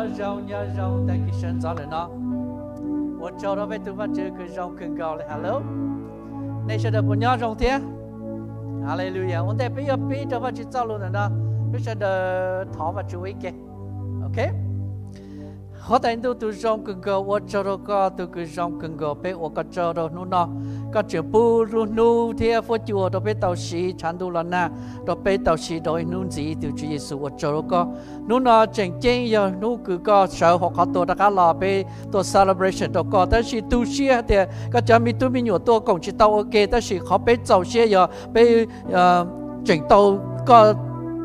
Nyob zoo, nyob zoo tag kis sawv ntxov lawm no. Ua tsaug rau peb tus Vajtswv kws zoo kawg nkaus li. Hello, nej sawv daws puas nyob zoo thiab? Hallelujah. Ua ntej peb yuav pib rau Vajtswv txoj lus ntawm no, peb sawv daws thov Vajtswv ua ib ke. Ok. Huab Tais Ntuj tus zoo kawg nkaus, ua tsaug rau koj tus kws zoo kawg nkaus, peb ua koj tsaug rau hnub no. Koj tseem pub lub hnub thiab huab cua rau peb tau siv, tshav ntuj los nag rau peb tau siv rau ib hnub ntxiv, tus Tswv Yexus ua tsaug rau koj. Hnub no tseem ceeb yog hnub kws koj sawv hauv qhov tuag rov qab los peb tuaj celebration rau koj, tab sis tu siab hais tias koj cov me tub me nyuam tuaj koom tsis tau ua ke, tab sis qhov peb txaus siab yog peb tseem tau koj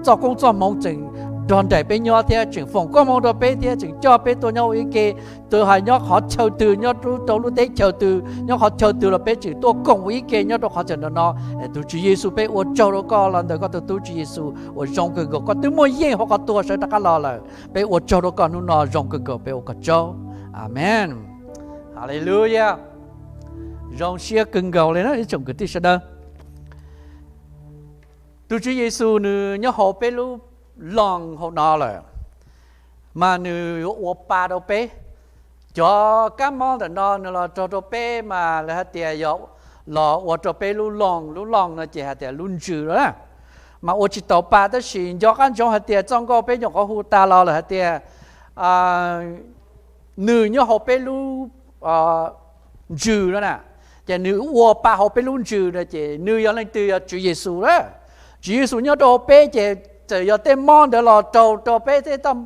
txoj koob txoj hmoov tseem nrog nraim peb nyob thiab tseem foom koob hmoov rau peb thiab tseem coj peb tuaj nyob ua ib ke. Txawm hais nyob qhov chaw twg, nyob rau lub teb chaws twg, nyob qhov chaw twg los peb tseem tuaj koom ua ib ke nyob rau qhov chaw ntawm no. Tus Tswv Yexus, peb ua tsaug rau koj los ntawm koj tus tub Tswv Yexus uas zoo kawg nkaus, koj twb muaj yeej hauv qhov tuag sawv rov qab los lawm. Peb ua tsaug rau koj hnub no zoo kawg nkaus, peb ua koj tsaug. Amees. Hallelujah. Zoo siab kawg nkaus li na ib tsoom kwv tij sawv daws. Tus Tswv Yexus nws nyob hauv peb lub loog hauv no lawm, mas nws yuav ua pa rau peb. Cov kab mob ntawm no nws los raug rau peb mas lawv hais tias yog los ua rau peb lub loog, lub loog no ces hais tias lub ntsws lawm na. Mas ua tsis taus pa, tab sis nco qab ntsoov hais tias txoj nkauj peb nyuam qhuav hu tas los lawm hais tias nws nyob hauv peb lub ntsws no na, ces nws ua pa hauv peb lub ntsws no ces nws yog leej twg? Yog Tswv Yexus lawm. Tswv Yexus nyob rau hauv peb ces txawm yog tej mob ntawd los raug rau peb,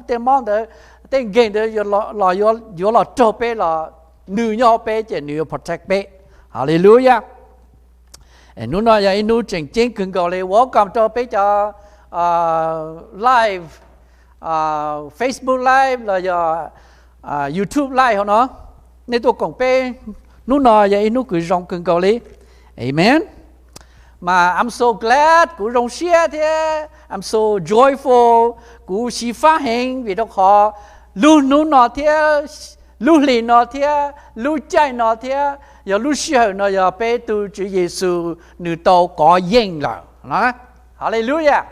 tej mob ntawd, tej nkeeg ntawd los yuav los raug peb los nws nyob hauv peb ces nws yuav protect peb. Hallelujah. Hnub no yog ib hnub tseem ceeb kawg nkaus li, welcome rau peb cov live, Facebook live los yog YouTube live hauv no. Nej tuaj koom peb, hnub no yog ib hnub kws zoo kawg nkaus li. Amen. Mas I'm so glad, kuv zoo siab thiab I'm so joyful, kuv xyiv fab heev vim rau qhov lub hnub no thiab lub hlis no thiab lub caij no thiab yog lub sij hawm no yog peb tus Tswv Yexus nws tau kov yeej lawm. Hallelujah.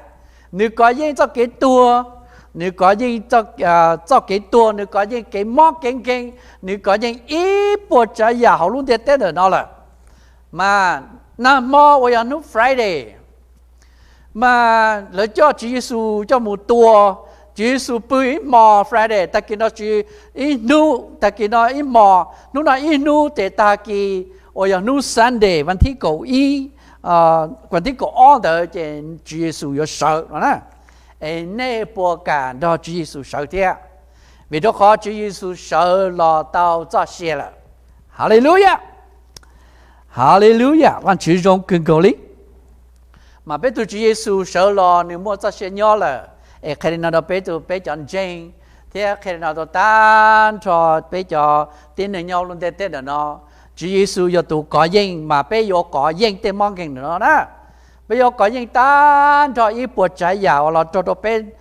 Nws kov yeej txoj kev tuag, nws kov yeej txoj kev tuag, nws kov yeej kev mob kev nkeeg, nws kov yeej ib puas tsav yam hauv lub ntiaj teb ntawm no lawm. Mas nag hmo uas yog hnub Friday, mas lawv coj Tswv Yexus coj mus tua. Tswv Yexus pw ib hmo Friday, tag kis no tsis, ib hnub, tag kis no ib hmo, hnub no ib hnub ces tag kis uas yog hnub Sunday vas thib kaum ib, vas thib kaum ob ntawd ces Tswv Yexus yuav sawv no na. Es nej puas kam nrog Tswv Yexus sawv thiab? Vim rau qhov Tswv Yexus sawv los tau txoj sia lawm. Hallelujah. Hallelujah, Vajtswv zoo kawg nkaus li. Mas peb tus Tswv Yexus sawv los nws muaj txoj sia nyob lawm, es qhia li no rau peb tus, peb cov ntseeg, thiab qhia li no rau tag nrho peb cov tib neeg nyob lub ntiaj teb ntawm no. Tswv Yexus yog tus kov yeej, mas peb yuav kov yeej tej mob nkeeg ntawm no na. Peb yuav kov yeej tag nrho ib puas tsav yam uas los raug rau peb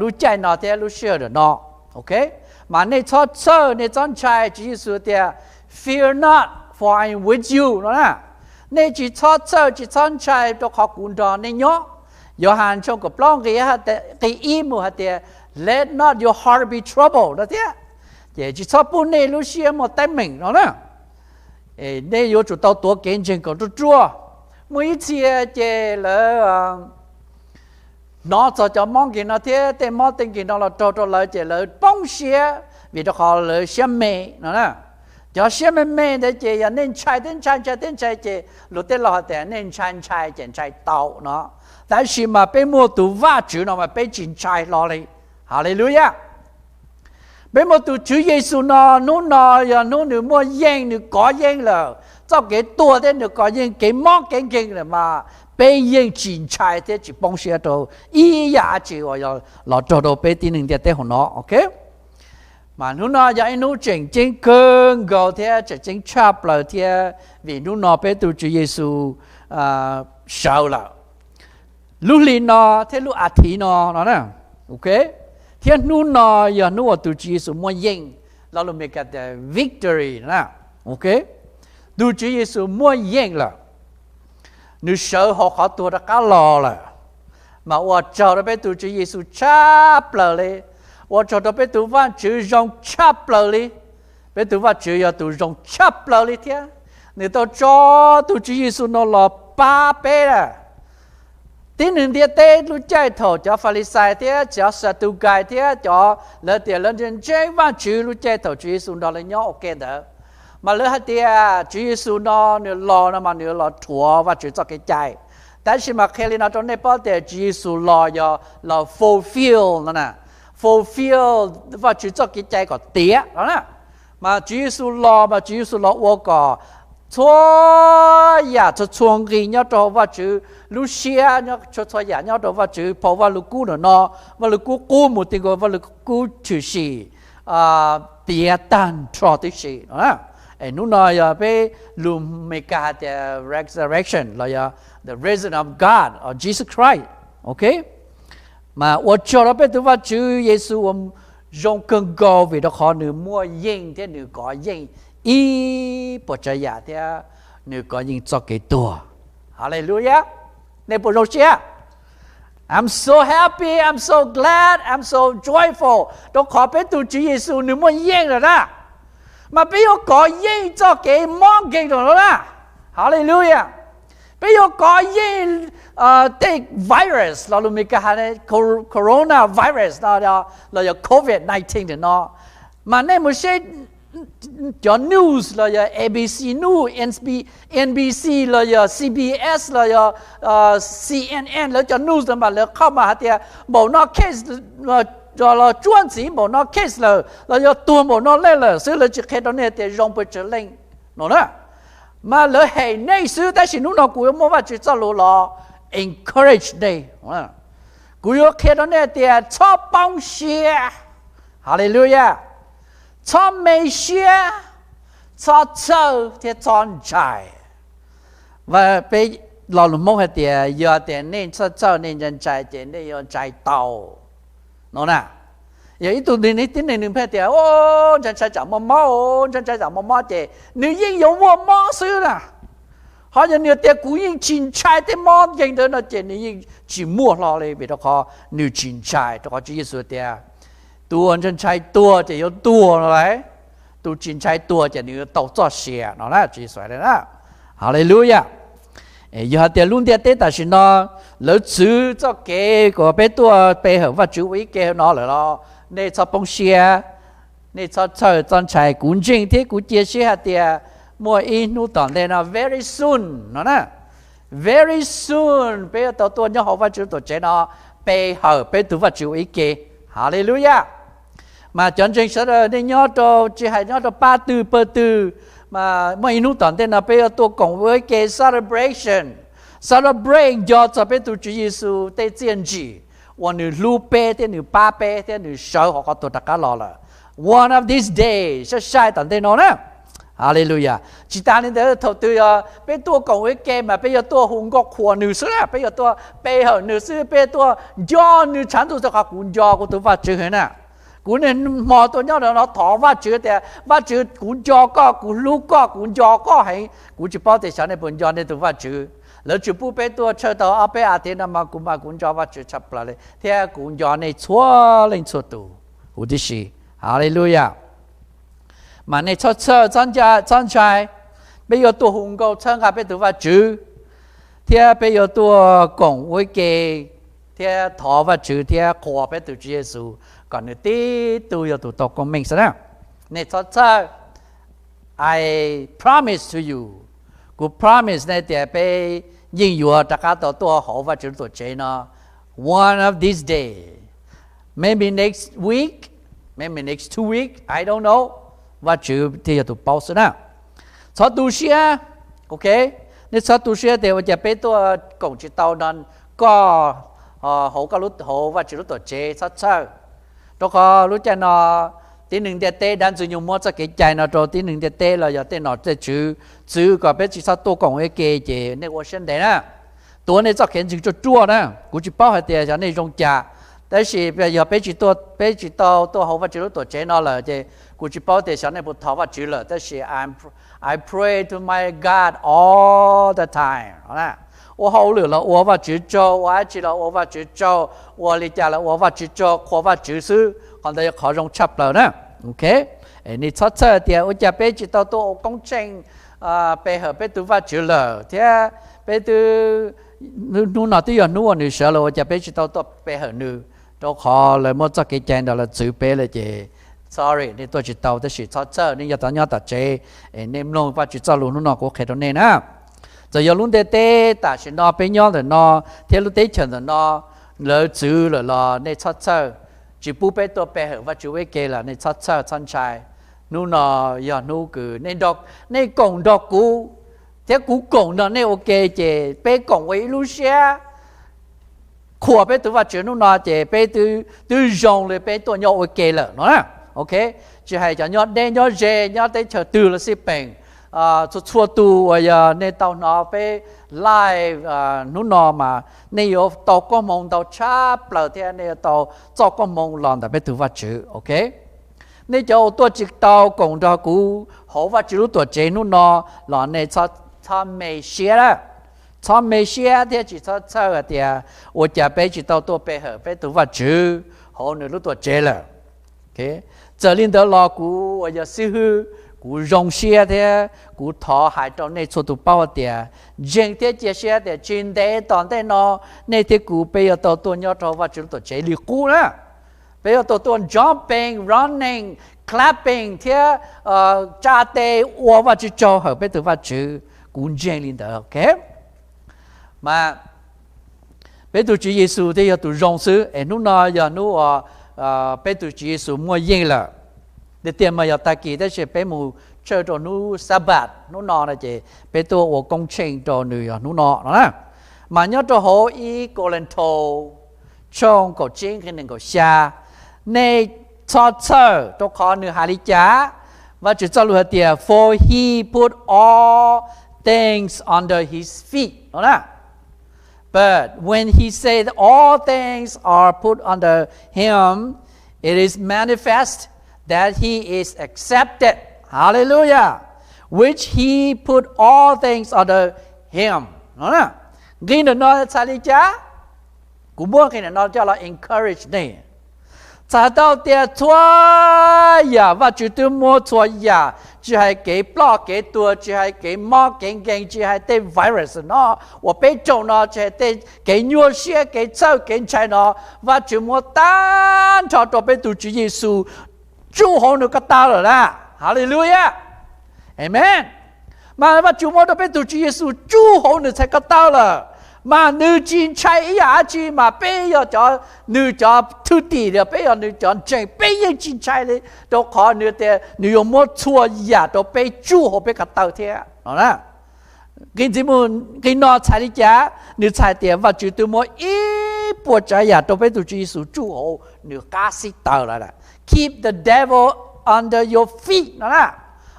lub caij no thiab lub sij hawm ntawm no. Ok, mas nej txhob txhawj, nej txhob ntshai. Tswv Yexus tias, Fear not, for I am with you no na. Nej tsis txhob txhawj, tsis txhob ntshai, rau qhov kuv nrog nej nyob. Yauhas tshooj kaum plaub nqi ib mus hais tias, Let not your heart be troubled no thiab. Ces tsis txhob pub nej lub siab muaj teeb meem no na. Nej yuav tsum tau tuav kev ntseeg kom ruaj ruaj. Muaj ib txhia ces lawv hnov txog cov mob nkeeg no thiab tej mob tej nkeeg no los raug rau lawv ces lawv poob siab vim rau qhov lawv siab me no na. Cov siab me me ntawd ces yog nej ntshai thiab ntshai, ntshai thiab ntshai ces luag tej laus hais tias nej ntshai ntshai ces ntshai tau no. Tab sis mas peb muaj tus Vajtswv no mas peb tsis ntshai hlo li. Hallelujah. Peb muaj tus Tswv Yexus no, hnub no yog hnub nws muaj yeej, nws kov yeej lawm. Txoj kev tuag thiab nws kov yeej kev mob kev nkeeg lawm mas peb yeej tsis ntshai thiab tsis poob siab rau ib yam dab tsi uas los raug rau peb tib neeg ntiaj teb hauv no, ok? Mas hnub no yog ib hnub tseem ceeb kawg nkaus thiab tseem ceeb tshaj plaws thiab vim hnub no peb tus Tswv Yexus sawv lawm. Lub hli no thiab lub as thiv no no na, ok, thiab hnub no yog hnub uas tus Tswv Yexus muaj yeej, lo lus Meskas tias victory na, ok. Tus Tswv Yexus muaj yeej lawm, nws sawv hauv qhov tuag rov qab los lawm. Mas ua tsaug rau peb tus Tswv Yexus tshaj plaws li, Ua tsaug rau peb tus Vajtswv zoo tshaj plaws li. Peb tus Vajtswv yog tus zoo tshaj plaws li thiab. Nws tau tso tus Tswv Yexus no los pab peb na. Tib neeg ntiaj teb lub caij thaum cov Falixais thiab cov Xatukais thiab cov lawv tias lawv ntseeg Vajtswv lub caij thaum Tswv Yexus nrog lawv nyob ua ke ntawd, mas lawv hais tias Tswv Yexus no nws los no mas nws los rhuav Vajtswv txoj kev cai. Tab sis mas qhia li no rau nej paub tias Tswv Yexus los yog los fulfill no na, fulfill Vajtswv txoj kev cai kom tiav no na. Mas Tswv Yexus los mas Tswv Yexus los ua kom txhua yam txhua txhua nqi nyob rau hauv Vajtswv lub siab, txhua txhua yam nyob rau Vajtswv phau Vaj Lug Kub no, Vaj Lug Kub qub mus ti nkaus Vaj Lug Kub tshwm sim tiav tag nrho tib si no. Es hnub no yog peb lus Meskas hais tias resurrection los yog the risen of God or Jesus Christ, ok. Mas ua tsaug rau peb tus Vajtswv Yexus uas zoo kawg nkaus vim rau qhov nws muaj yeej thiab nws kov yeej ib puas tsav yam thiab nws kov yeej txoj kev tuag. Haleluya. Nej puas zoo siab? I'm so happy, I'm so glad, I'm so joyful, rau qhov peb tus Tswv Yexus nws muaj yeej lawm na. Mas peb yuav kov yeej txoj kev mob nkeeg rau no na. Haleluya. Peb yuav kov yeej tej virus los lus Meskas hais corona virus no los yog covid nineteen no. Mas nej mus saib cov news los yog A B C news, N B C los yog C B S los yog C N N, lawv cov news no mas lawv qhov mas hais tias npaum no case los tsuab ntxiv npaum no case lawm los yog tuag npaum no leej lawm xwb, lawv tsis qhia rau nej tias zoo pes tsawg leej no na. Mas lawv hem nej xwb, tab sis hnub no kuv yuav muab Vajtswv txoj lus los encourage nej. Kuv yuav qhia rau nej tias txhob poob siab. Haleluya. Txhob me siab, txhob txhawj thiab txhob ntshai. Peb lo lus Hmoob hais tias yog tias nej txhob txhawj nej ntshai ntshai ces nej yuav ntshai tau no na. Yog ib tug tib neeg nws pheej tias ntshai ntshai tsam muaj mob, ntshai ntshai tsam muaj mob ces nws yeej yuav muaj mob xwb na. Ho yog nws tias kuv yeej tsis ntshai tej mob nkeeg ntawd no ces nws yeej tsis muaj hlo li vim rau qhov nws tsis ntshai, rau qhov Tswv Yexus tias tus uas ntshai ntshai tuag ces yuav tuag no lauj, tus tsis ntshai tuag ces nws yuav tau txoj sia no na, Tswv Yexus hais na. Haleluya. Yog hais tias lub ntiaj teb tam sim no lawv txwv txoj kev kom peb tuaj pe hawm Vajtswv ua ib ke no lawm los nej txhob poob siab, nej txhob txhawj txhob ntshai. Kuv ntseeg thiab kuv cia siab hais tias muaj ib hnub tom ntej no, very soon no na, very soon peb yuav tau tuaj nyob hauv Vajtswv lub tuam tsev no pe hawm peb tus Vajtswv ua ib ke. Haleluya. Mas cov ntseeg sawv daws nej nyob rau, tsis hais nyob rau pab twg pawg twg, mas muaj ib hnub tom ntej no peb yuav tuaj koom ua ib ke celebration, celebrate nco txog peb tus Tswv Yexus tej txiaj ntsim uas nws hlub peb thiab nws pab peb thiab nws sawv hauv qhov tuag rov qab los lawm. One of these days, sai sai tom ntej no na. Haleluya. Tsis tas li ntawd, thaum twg yog peb tuaj koom ua ib ke mas peb yuav tuaj hu nkauj qhuas nws xwb na, peb yuav tuaj pe hawm nws xwb, peb tuaj nco nws tshav ntuj, rau qhov kuv nco kuv tus Vajtswv heev na. Kuv niaj hmo tuaj nyob no thov Vajtswv tias Vajtswv kuv nco koj, kuv hlub koj, kuv nco koj heev. Kuv tsis paub tias xyov nej puas nco nej tus Vajtswv. Lawv tsuas pub peb tuaj tshawj tau ob peb as thiv no mas kuv mas kuv nco Vajtswv tshaj plaws li thiab kuv nco nej txhua leej txhua tus huv tib si. Haleluya. Mas nej txhob txhawj txhob ntshai, peb yuav tuaj hu nkauj txhawb nqa peb tus Vajtswv, thiab peb yuav tuaj koom ua ib ke thiab thov Vajtswv thiab qhuas peb tus Tswv Yexus kom nws tib tug yog tus tau koob meej xwb na. Nej txhob txhawj. I promise to you, kuv promise nej tias peb yeej yuav rov qab tau tuaj hauv Vajtswv lub tuam tsev no one of these days, maybe next week, maybe next two week, I don't know. Vajtswv thiaj yog tus paub xwb na. Txhob tu siab, ok. Nej txhob tu siab tias ua cas peb tuaj koom tsis tau no koj hauv, hauv Vajtswv lub tuam tsev, txhob txhawj. Rau qhov lub caij no tib neeg ntiaj teb dab ntxwg nyoog muab txoj kev cai no rau tib neeg ntiaj teb los yog tej nom tej tswv txwv kom peb tsis txhob tuaj koom ua ib ke ces nej ua siab ntev na. Tuav nej txoj kev ntseeg ruaj ruaj na. Kuv tsis paub hais tias xyov nej zoo cas, tab sis yog peb tsis tau tuaj hauv Vajtswv lub tuam tsev no lawm ces kuv tsis paub tias xyov nej puas thov Vajtswv lawm, tab sis I pray to my God all the time. Ua hauj lwm los ua Vajtswv tsaug, ua dab tsi los ua Vajtswv tsaug, ua li cas los ua Vajtswv tsaug, qhuas Vajtswv xwb. Qhov ntawd yog qhov zoo tshaj plaws na. Ok, nej txhob txhawj tias ua cas peb tsis tau tuaj ua koob tsheej pe hawm peb tus Vajtswv lawm thiab peb twb, hnub no twb yog hnub uas nws sawv los ua cas peb tsis tau tuaj pe hawm nws, rau qhov lawv muab txoj kev cai ntawd los txwv peb lawm ces, sorry, nej tuaj tsis tau. Tab sis txhob txhawj, nej yog tau nyob tom tsev, nej mloog Vajtswv txoj lus hnub no kuv qhia rau nej na. Txawm yog lub ntiaj teb tam sim no peb nyob ntawm no thiab lub teb chaws ntawm no lawv txwv lawm los nej txhob txhawj. Tsis pub peb tuaj pe hawm Vajtswv ua ke los nej txhob txhawj txhob ntshai. Hnub no yog hnub kws nej koom nrog kuv thiab kuv koom nrog nej ua ke, ces peb koom ua ib lub siab qhuas peb tus Vajtswv hnub no ces peb twb zoo li peb tuaj nyob ua ke lawm no na. Ok, tsis hais cov nyob deb nyob ze nyob teb chaws twg los xij peem, txhua txhua tus uas yog nej tau hnov peb live hnub no mas nej yuav tau koob hmoov ntau tshaj plaws thiab nej yuav tau txoj koob hmoov los ntawm peb tus Vajtswv. Ok, nej cov uas tuaj tsis tau koom nrog kuv hauv Vajtswv lub tuam tsev hnub no los nej txhob me siab, txhob me siab thiab tsis txhob txhawj hais tias ua cas peb tsis tau tuaj pe hawm peb tus Vajtswv hauv nws lub tuam tsev lawm. Txawm li ntawd los kuv uas yog xib hwb, kuv zoo siab thiab kuv thov hais rau nej txhua tus paub tias ntseeg thiab cia siab tias tsis ntev tom ntej no nej thiab kuv peb yuav tau tuaj nyob rau Vajtswv lub tuam tsev li qub na. Peb yuav tau tuaj jumping, running, clapping thiab tsa tes ua Vajtswv tsaug hawm peb tus Vajtswv. Kuv ntseeg li ntawd. Ok, mas peb tus Tswv Yexus thiaj yog tus zoo xwb es hnub no yog hnub uas peb tus Tswv Yexus muaj yeej lawm. Tiag tiag mas yog tag kis tab sis peb mus tshawj rau hnub Sabbath hnub no no ces peb tuaj ua koob tsheej rau nws yog hnub no no na. Mas nyob rau hauv ib Kauleethaus tshooj kaum tsib nqe nees nkaum xya, nej txhob txhawj rau qhov nws hais li cas. Vajtswv txoj lus hais tias, for he put all things under his feet no na. But when he said all things are put under him, it is manifest that he is accepted. Hallelujah. Which he put all things under him. Nqe ntawm no txhais li cas? Kuv muab nqe ntawm no coj los encourage nej. Txhais tau tias txhua yam Vajtswv twb muab txhua yam, tsis hais kev ploj kev tuag, tsis hais kev mob kev nkeeg, tsis hais tej virus no uas peb raug no, tsis hais tej kev nyuaj siab kev txhawj kev ntshai no, Vajtswv muab tag nrho rau peb tus Tswv Yexus tsuj hauv nws ko taw lawm na. Hallelujah. Amen. Mas Vajtswv muab rau peb tus Tswv Yexus tsuj hauv nws txhais ko taw lawm, mas nws tsis ntshai ib yam dab tsi, mas peb yog cov, nws cov thwj tim, peb yog nws cov ntseeg, peb yeej tsis ntshai li, rau qhov nws tias nws yuav muab txhua yam rau peb tsuj hauv peb ko taw thiab no na. Nqe ntxiv mus, nqe no txhais li cas? Nws txhais tias Vajtswv twb muab ib puas tsav yam rau peb tus Tswv Yexus tsuj hauv nws qab xib taws lawm. Keep the devil under your feet no na,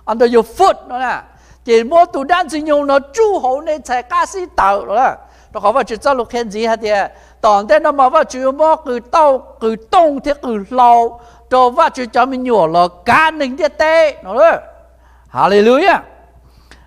under your foot no na. Ces muab tus dab ntxwg nyoog no tsuj hauv nej txhais qab xib taws lawm. Rau qhov Vajtswv txoj lus qhia ntxiv hais tias tom ntej no mas Vajtswv yuav muab qws tauj qws tooj thiab qws hlau rau Vajtswv cov me nyuam los kav neeg ntiaj teb no. Hallelujah.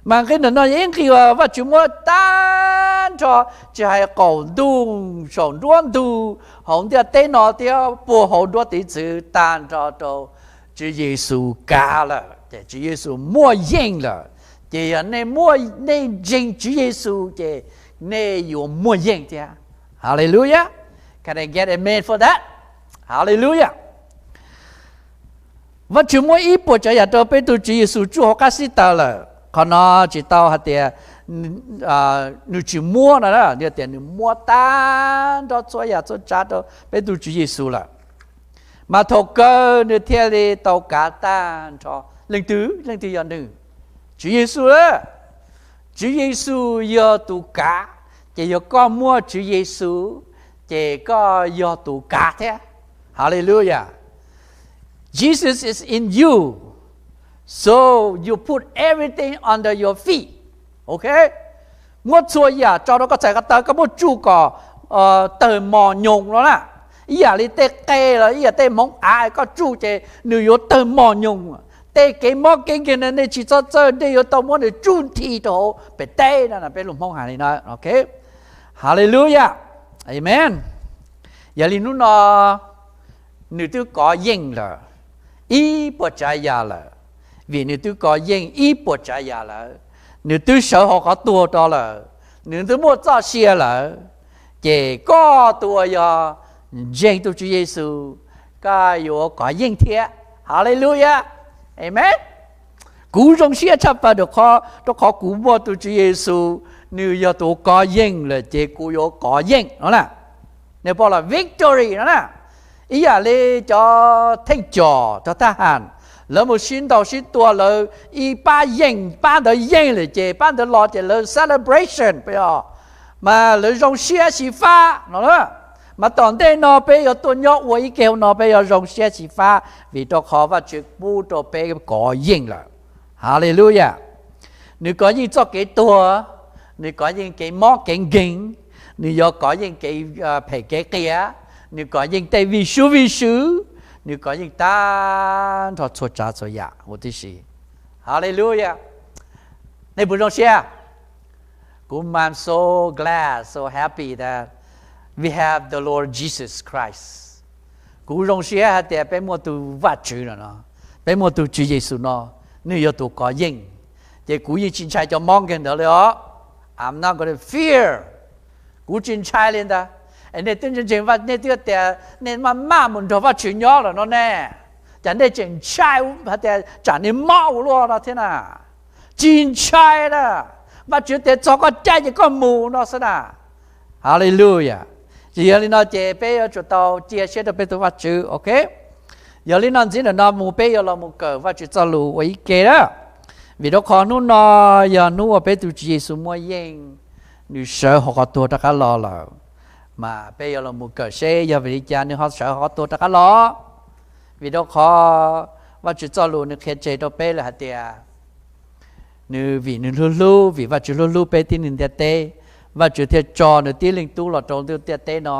Mas nqe ntawm no yog ib nqe uas Vajtswv muab tag nrho, tsis hais qaum ntuj saum nruab ntug hauv ntiaj teb no thiab puag hauv nruab tiv txwv tag nrho rau Tswv Yexus kav lawm, ces Tswv Yexus muaj yeej lawm. Ces yog nej muaj, nej ntseeg Tswv Yexus ces nej yuav muaj yeej thiab. Hallelujah. Can I get amen for that? Hallelujah. Vajtswv muab ib puas tsav yam rau peb tus Tswv Yexus tsuj hauv qab xib taws lawm. Qhov no tsis tau hais tias nws tsis muab no, tias nws muab tag nrho txhua yam txhua tsav rau peb tus Tswv Yexus lawm. Mas thaum kawg nws thiaj li tau kav tag nrho. Leej twg? Leej twg yog nws? Tswv Yexus. Tswv Yexus yog tus kav. Ces yog koj muaj Tswv Yexus, ces koj yog tus kav thiab. Hallelujah. Jesus is in you, so you put everything under your feet. Ok, muab txhua yam tso rau koj txhais ko taw, koj muab tsuj kom tawg mos nyoos no na. Ib yam li tej qe los ib yam tej hmoov av koj tsuj ces nws yuav tawg mos nyoos. Tej kev mob kev nkeeg no nej tsis txhob txhawj, nej yuav tau muab nws tsuj nthi rau hauv pem teb no, peb lus Hmoob hais li no. Ok, Haleluya, amen. Yog li hnub no nws twb kov yeej lawm ib puas tsav yam lawm, vim nws twb kov yeej ib puas tsav yam lawm, nws twb sawv hauv qhov tuag rau lawm, nws twb muaj txoj sia lawm, ces koj tus uas yog ntseeg tus Tswv Yexus, koj yuav kov yeej thiab. Haleluya, amen. Kuv zoo siab tshaj plaws rau qhov, rau qhov kuv muaj tus Tswv Yexus, nws yog tus kov yeej lawm ces kuv yuav kov yeej no na. Nws pom los victory no na. Ib yam li cov theej com, cov thab ham, lawv mus sib ntaus sib tua, lawv ib pab yeej, pab ntawd yeej lawm ces pab ntawd los ces lawv celebration peb os, mas lawv zoo siab xyiv fab no na. Mas tom ntej no peb yuav tuaj nyob ua ib ke hauv no peb yuav zoo siab xyiv fab vim rau qhov Vajtswv pub rau peb kov yeej lawm. Haleluya. Nws kov yeej txoj kev tuag, nws kov yeej kev mob kev nkeeg, nws yuav kov yeej kev phem kev qias, nws kov yeej tej vij sub vij sw, nws kov yeej tag nrho txhua tsav txhua yam huv tib si. Haleluya. Nej puas zoo siab? Kuv, I'm so glad, so happy that we have the Lord Jesus Christ. Kuv zoo siab hais tias peb muaj tus Vajtswv no, peb muaj tus Tswv Yexus no, nws yog tus kov yeej. Ces kuv yeej tsis ntshai cov mob nkeeg ntawd li os. I'm not gonna fear. Kuv tsis ntshai li ntag. Es nej twb ntseeg, nej twb tias nej maj maj mus nrog Vajtswv nyob lawm no ne, cas nej tseem ntshai hais tias tsam nej mob ua luaj no thiab na? Tsis ntshai na. Vajtswv tias txog koj caij ces koj mus no xwb na. Haleluya. Ces yog li no ces peb yuav tsum tau cia siab rau peb tus Vajtswv, ok? Yog li no ntxiv ntawm no mus peb yuav los mus kawm Vajtswv txoj lus ua ib ke na. Vim rau qhov hnub no yog hnub uas peb tus Tswv Yexus muaj yeej, nws sawv hauv qhov tuag rov qab los lawm. Mas peb yuav los mus kawm seb yog vim li cas nws ho sawv hauv qhov tuag rov qab los. Vim rau qhov Vajtswv txoj lus nws qhia tseg rau peb lawm hais tias nws, vim nws hlub hlub, vim Vajtswv hlub hlub peb tib neeg ntiaj teb, Vajtswv thiaj tso nws tib leeg tub los rau ntiaj teb no,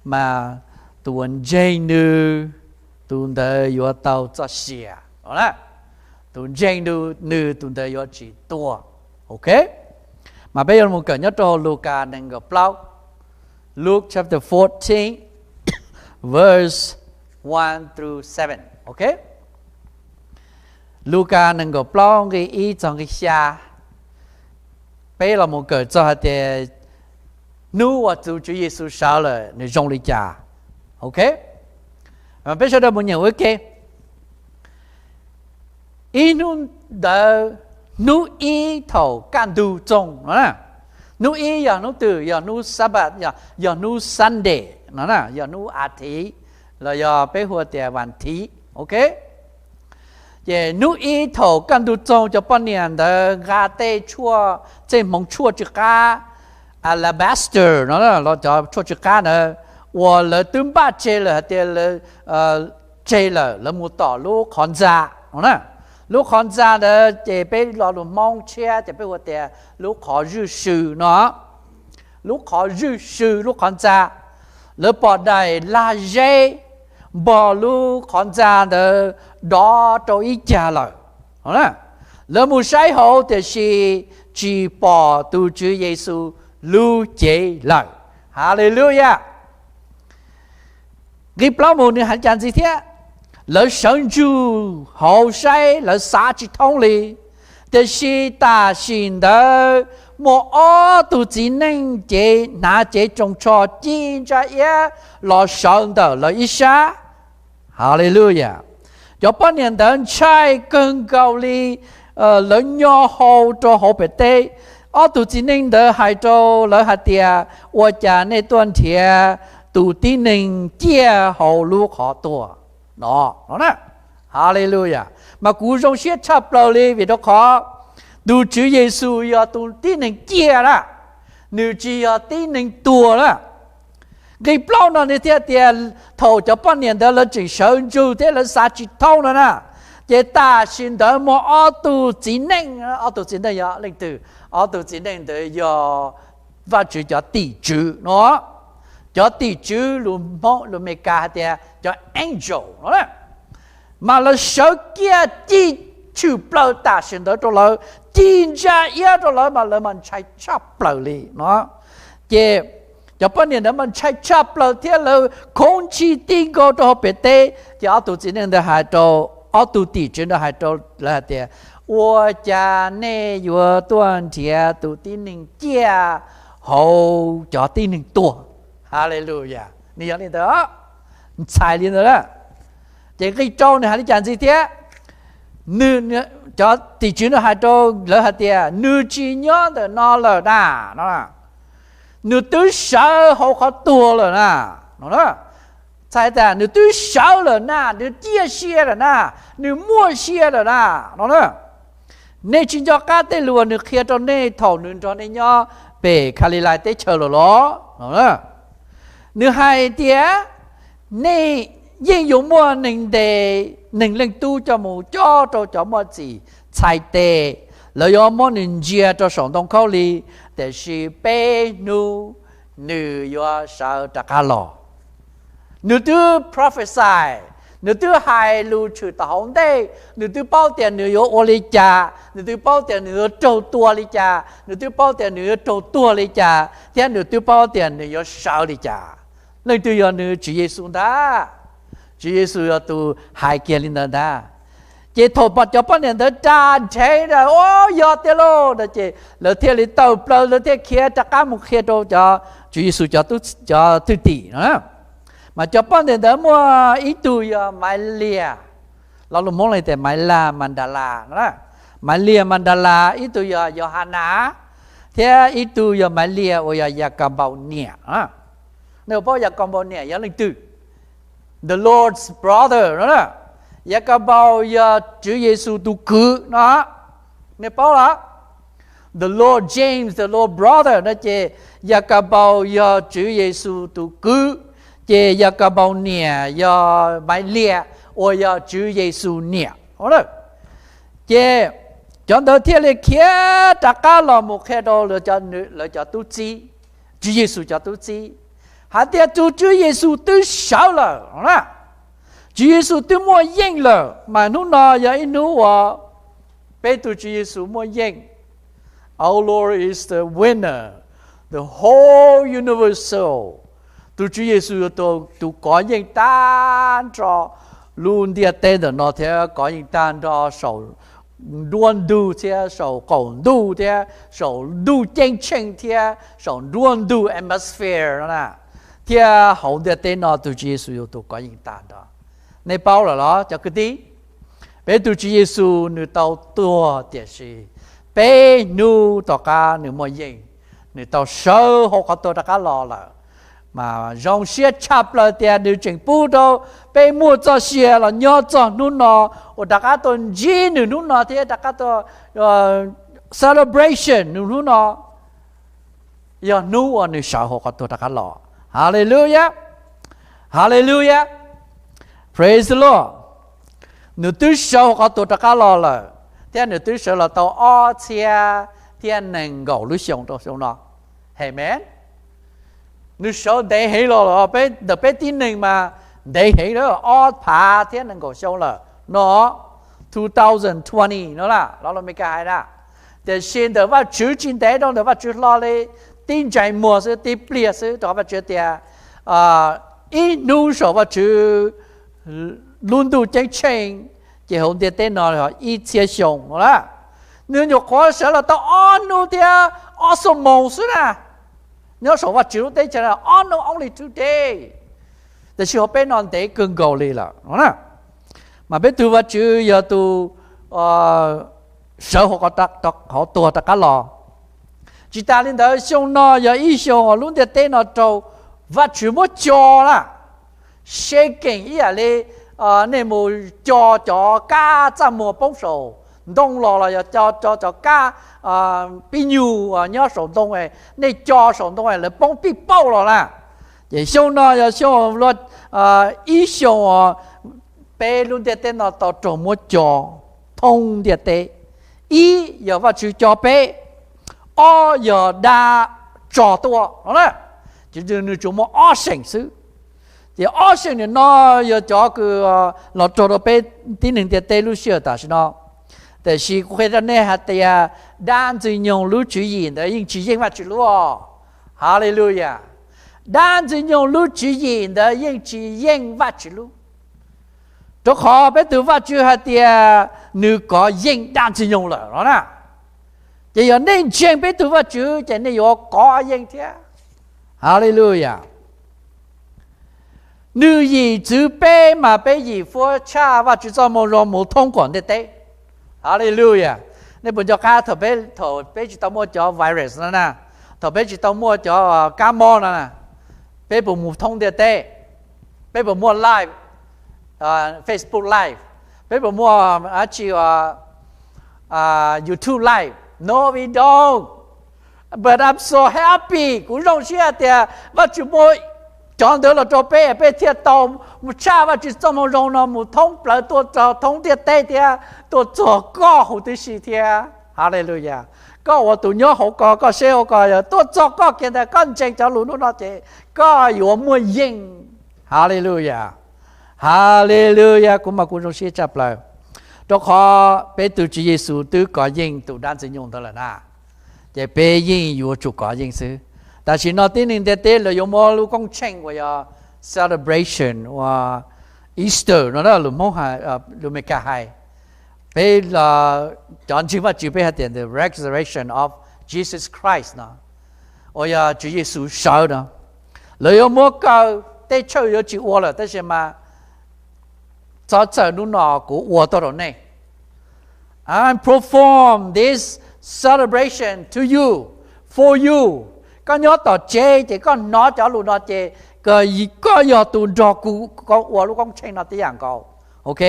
mas tus uas ntseeg nws, tus ntawd yuav tau txoj sia. Tus ntseeg nws, tus ntawd yuav tsis tuag. Ok. Mas peb yuav mus kawm nyob rau hauv Lukas nees nkaum plaub, Luke chapter fourteen, verse one through seven, ok. Lukas nees nkaum plaub nqe ib txog nqe xya. Peb los mus kawm txog hais tias hnub uas tus Tswv Yexus sawv lawm nws zoo li cas. Ok. Peb sawv daws mus nyeem ua ke. Ib hnub ntawd, hnub ib thaum kaj ntug txoog no na, hnub ib yog hnub twg? Yog hnub Sabbath, yog hnub Sunday no na, yog hnub a thiv, los yog peb hu tias vas thiv, ok. Ces hnub ib thaum kaj ntug txoog cov poj niam ntawd nqa tej tshuaj, tej hmoov tshuaj tsw qab, alabaster no los cov tshuaj tsw qab ntawd uas lawv twb npaj tseg lawm hais tias lawv tseg lawm, lawv mus tom lub qhov ntxa no na. Lub qhov ntxa ntawd ces peb lo lus Hmoob tshiab ces peb hu tias lub qhov zwj sw no. Lub qhov zwj sw, lub qhov ntxa, lawv pom daim lag zeb npog lub qhov ntxa ntawd dov rau ib cag lawm. Lawv mus saib hauv tiam sis tsis pom tus Tswv Yexus lub cev lawm. Haleluya. Nqe plaub mus nws hais cas ntxiv thiab? Lawv sawv ntsug hauv saib, lawv xav tsis thoob li. Tiam sis tam sim ntawd muaj ob tug txiv neej cev, hnav cev tsoos tsho ci ntsa iab los sawv ntawm lawv ib sab. Haleluya. Cov poj niam ntawd ntshai kawg nkaus li, lawv nyo hau rau hauv pem teb. Ob tug txiv neej ntawd hais rau lawv hais tias, ua cas nej tuaj nrhiav tus tib neeg ciaj hauv lub qhov tuag no? Haleluya. Mas kuv zoo siab tshaj plaws li vim rau qhov tus Tswv Yexus yog tus tib neeg ciaj na, nws tsis yog tib neeg tuag na. Nqe plaub no nws thiaj tias, thaum cov poj niam ntawd lawv tseem sawv ntsug thiab lawv xav tsis thoob no na, ces tam sim ntawd muaj ob tug txiv neej, ob tug txiv neej yog leej twg? Ob tug txiv neej ntawd yog Vajtswv cov tim tswv no. Cov tim tswv lus Hmoob, lus Amelikas hais tias cov angel no. Mas lawv sawv kiag ci tshwm plaws tam sim ntawd rau lawv, ci ntsa iab rau lawv mas lawv mas ntshai tshaj plaws li no. Ces cov poj niam ntawd mas ntshai tshaj plaws thiab lawv khoob ntsij tij nkaus rau hauv pem teb. Ces ob tug txiv neej ntawd hais rau, ob tug tim tswv ntawd hais rau lawv hais tias, Ua cas nej yuav tuaj nrhiav tus tib neeg ciaj hauv cov tib neeg tuag? Haleluya. Nws yog li ntawd, ntxhais li ntawd na. Ces nqe rau nws hais li cas ntxiv thiab? Cov tim tswv no hais rau lawv hais tias, Nws tsis nyob ntawm no lawm na, no, nws twb sawv hauv qhov tuag lawm na, no. Txhais tas nws twb sawv lawm na, nws ciaj sia lawm na, nws muaj sia lawm na, no na. Nej tsis nco qab tej lus uas nws qhia rau nej thaum nws nrog nej nyob pem Khalilais teb chaws lawm los? No. Nws hais tias, Nej yeej yuav muaj neeg ntes Neeg Leej Tub coj mus cob rau cov muaj txim txhais tes, lawv yuav muab nws ntsia rau saum ntoo khaub lig, tiam sis peb hnub nws yuav sawv rov qab los. Nws twb prophesy, nws twb hais lus tshwm tom hauv ntej, nws twb paub tias nws yuav ua li cas, nws twb paub tias nws yuav raug tua li cas, nws twb paub tias nws yuav raug tuag li cas, thiab nws twb paub tias nws yuav sawv li cas. Leej twg yog nws? Tswv Yexus ntag. Tswv Yexus yog tus hais kiag li ntawd ntag. Ces thaum cov poj niam ntawd ras nrhev na, Au, yog tiag lauj, no ces lawv thiaj li tawm plaws, lawv thiaj khiav rov qab mus qhia rau cov, Tswv Yexus cov thwj tim no. Mas cov poj niam ntawd muaj ib tug yog Maiv Lias, lo lus Hmoob hais tias Maiv Laj Mas Das Las no. Maiv Lias Mas Das Las, ib tug yog Yauhanas, thiab ib tug yog Maiv Lias uas yog Yakaunpaus niam. Nej puas paub Yakaunpaus niam yog leej twg? The Lord's brother no. Yakaunpaus yog Tswv Yexus tus kwv no. Nej paub los? The Lord James, the Lord brother no ces Yakaunpaus yog Tswv Yexus tus kwv, ces Yakaunpaus niam yog Maiv Lias uas yog Tswv Yexus niam. Ces cov ntawd thiaj li khiav rov qab los mus qhia rau lawv cov tub txib, Tswv Yexus cov tub txib, hais tias tus Tswv Yexus twb sawv lawm na. Tswv Yexus twb muaj yeej lawm, mas hnub no yog ib hnub uas peb tus Tswv Yexus muaj yeej. Our Lord is the winner, the whole universal. Tus Tswv Yexus yog tus kov yeej tag nrho lub ntiaj teb ntawm no thiab kov yeej tag nrho saum nruab ntug thiab saum qaum ntuj thiab saum ntuj ceeb tsheej thiab saum nruab ntug atmosphere no na, thiab hauv ntiaj teb no tus Tswv Yexus yog tus kov yeej tag nrho. Nej paub lawm los cov kwv tij? Peb tus Tswv Yexus nws tau tuag tiam sis peb hnub tom qab nws muaj yeej, nws tau sawv hauv qhov tuag rov qab los lawm. Mas zoo siab tshaj plaws tias nws tseem pub rau peb muaj txoj sia los nyob txog hnub no, uas rov qab tuaj ntsib nws hnub no thiab rov qab tuaj celebration nws hnub no, yog hnub uas nws sawv hauv qhov tuag rov qab los. Hallelujah, hallelujah, praise the Lord. Nws twb sawv hauv qhov tuag rov qab los lawm, thiab nws twb sawv los tau ob txhiab thiab nees nkaum lub xyoo rau xyoo no. Amen. Nws sawv ntev heev los lawm, peb ntawm peb tib neeg mas ntev heev lawm, ob phav thiab nees nkaum xyoo lawm no, two thousand twenty no las los los Meskas hais na. Tiam sis ntawm Vajtswv tsis ntev rau ntawm Vajtswv hlo li, tib ntsais muag xwb, tib pliag xwb rau Vajtswv tias ib hnub saum Vajtswv lub ntuj ceeb tsheej, ces hauv ntiaj teb no ib txhiab xyoo no las. Nws nyuam qhuav sawv los tau ob hnub thiab ob xuab moos xwb na. Nyob saum Vajtswv lub teb chaws no ob hnub, only two days. Tiam sis hauv peb no ntev kawg nkaus li lawm no na. Mas peb tus Vajtswv yog tus sawv hauv qhov tuag rov qab los. Tsis tas li ntawd, xyoo no yog ib xyoo lub ntiaj teb no raug Vajtswv muab co na. Shaking ib yam li nej mus co cov kab txaj muag poob saum ntoo los, los yog co cov kab pib nyug nyob saum ntoo, nej co saum ntoo lawv poob pij pauj los na. Ces xyoo no yog xyoo, ib xyoo peb lub ntiaj teb no tau raug muab co thoob ntiaj teb. Ib yog Vajtswv co peb, ob yog dab tso tuaj no na. Ces nws tsuas muaj ob seem xwb. Ces ob seem nim no yog cov kws los raug rau peb tib neeg ntiaj teb lub sij hawm tam sim no. Tiam sis kuv qhia rau nej hais tias dab Ntxwg Nyoog lub tswv yim ntawd yeej tsis yeej Vajtswv lub os. Hallelujah. Dab Ntxwg Nyoog lub tswv yim ntawd yeej tsis yeej Vajtswv lub, rau qhov peb tus Vajtswv hais tias nws kov yeej dab Ntxwg Nyoog lawm no na. Ces yog nej ntseeg peb tus Vajtswv ces nej yuav kov yeej thiab. Hallelujah. Nws yim txwv peb mas peb yim fuab tshaj Vajtswv txoj moo zoo mus thoob kom ntiaj teb. Hallelujah. Nej puas nco qab thaum peb, thaum peb tsis tau muaj cov virus no na, thaum peb tsis tau muaj cov kab mob no na, peb puas mus thoob ntiaj teb? Peb puas muaj live, Facebook live? Peb puas muaj dab tsi, YouTube live? No, we don't. But I'm so happy, kuv zoo siab tias Vajtswv muab cov ntawd los rau peb, peb thiaj tau mus tshaj Vajtswv txoj moo zoo no mus thoob plaws tuaj txog thoob ntiaj teb thiab tuaj txog koj huv tib si thiab. Hallelujah. Koj ua tus nyob hauv ko, koj seb hauv ko, yog tuaj txog koj kiag ntag, koj ntseeg cov lus hnub no ces koj yuav muaj yeej. Hallelujah. Hallelujah, kuv mas kuv zoo siab tshaj plaws, rau qhov peb tus Tswv Yexus twb kov yeej tus dab Ntxwg Nyoog ntawd lawm na. Ces peb yeej yuav tsum kov yeej xwb. Tam sim no tib neeg ntiaj teb lawv yuav muab lub koob tsheej uas yog celebration uas Easter no na, lus Hmoob, lus Meskas hais, peb cov ntseeg Vajtswv peb hais tias the resurrection of Jesus Christ no, uas yog Tswv Yexus sawv no. Lawv yuav muab kaw, tej church yuav tsis ua lawm, tab sis mas txhob txhawj, hnub no kuv ua tuaj rau nej. I perform this celebration to you, for you. Koj nyob tom tsev ces koj hnov cov lus no ces koj yog tus nrog kuv ua lub koob tsheej no tib yam nkaus. Ok,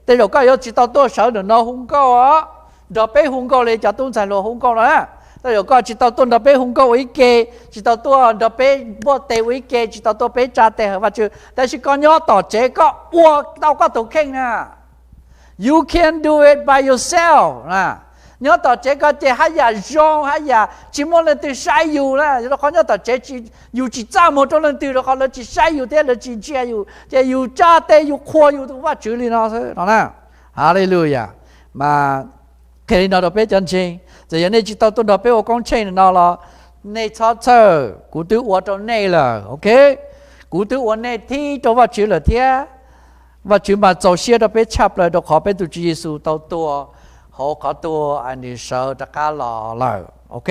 tej zaum koj yuav tsis tau tuaj sawv ntawm no hu nkauj os, nrog peb hu nkauj li cov tub ntxhais hluas hu nkauj no na. Tej zaum koj tsis tau tuaj nrog peb hu nkauj ua ib ke, tsis tau tuaj nrog peb npuaj tes ua ib ke, tsis tau tuaj peb tsa tes hawm Vajtswv, tab sis koj nyob tom tsev koj ua tau koj tus kheej na. You can do it by yourself. Nyob tom tsev koj ces haj yam zoo, haj yam tsis muaj leej twg saib yus na, rau qhov nyob tom tsev yus tsis txaj muag rau leej twg, rau qhov lawv tsis saib yus thiab lawv tsis ntsia yus, ces yus tsa tes yus qhuas yus tus Vajtswv li no xwb no na. Hallelujah. Mas qhia li no rau peb cov ntseeg, txawm yog nej tsis tau tuaj nrog peb ua koob tsheej no los nej txhob txhawj, kuv twb ua rau nej lawm, ok. Kuv twb ua nej thib rau Vajtswv lawm thiab. Vajtswv mas txaus siab rau peb tshaj plaws rau qhov peb tus Tswv Yexus tau tuag hauv qhov tuag es nws sawv rov qab los lawm, ok.